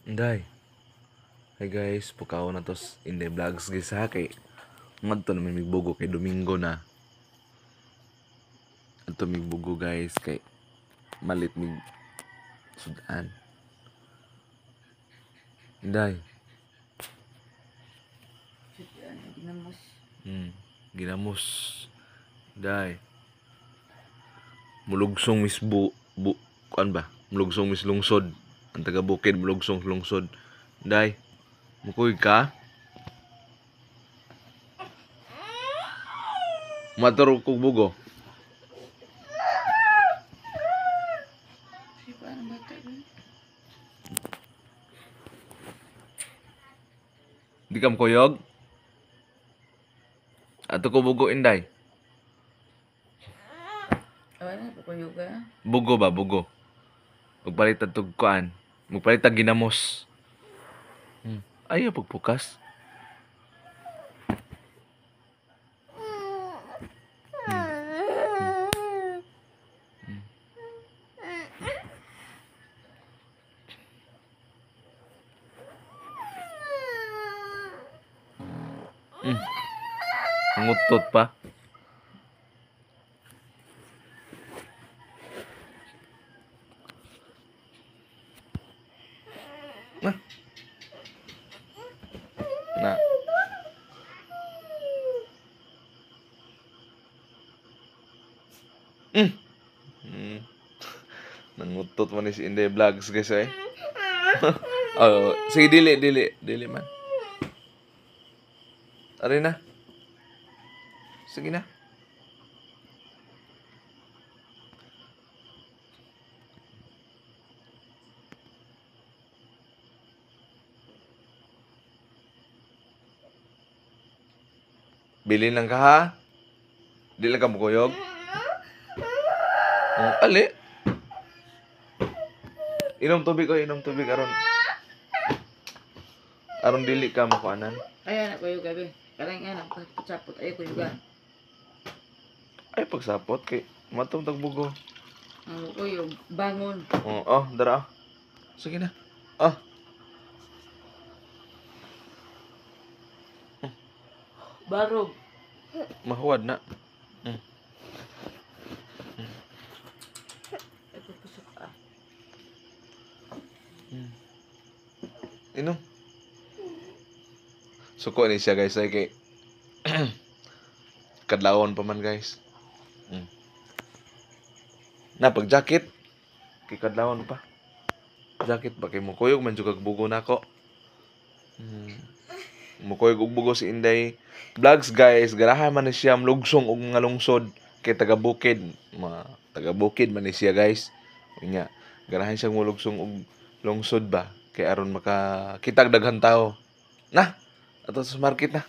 Inday. Hi guys, pukaw na tos Inday Vlogs guys ha kay ngadto na may migbugo kay Domingo na. Adto migbugo guys kay malit mig sudan. Inday. Sudan, ginamos. Ginamos. Inday. Mulugsong mis bu, bu kuan ba? Mulugsong mis lungsod. Ang taga bukid mulugsong lungsod. Inday, mukuy ka? Maturo kog bugo. Di ka mukuyog? Ato ko bugo, Inday. Wala, kuyog ka. Bugo ba, bugo. Magpalit tug kuan. Magpalit tag ginamos. Ayaw pagpukas. Ngutot pa. Na. Na. Nangutot man ni si Inday Vlogs guys eh. Oh, sige dili dili dili man. Ari na. Sige na. Bilin lang ka ha. Di lang ka mukuyog. Ali. Inom tubig oy, inom tubig aron. Aron dili ka makuanan. Ay anak kuyog gabi. Karang anak pagsapot ay kuyog. Ay pagsapot kay matong tagbugo. Ang kuyog bangon. Oh, oh, dara. Sige na. Ah. Barog. Mahuwad na. Ay pagpasok ah. Inom. Suko ni siya guys ay kay kadlawon pa man guys. Na pag jacket kay kadlawon pa. Jacket ba kay mukuyog man jud kag bugo nako. Mukuyog og bugo si Inday Vlogs guys, ganahan man ni siya mlugsong og mga lungsod kay taga bukid, mga taga bukid man ni siya guys. Unya, ganahan siya mulugsong og lungsod ba kay aron makakitag daghan tao. Na, ato sa market na.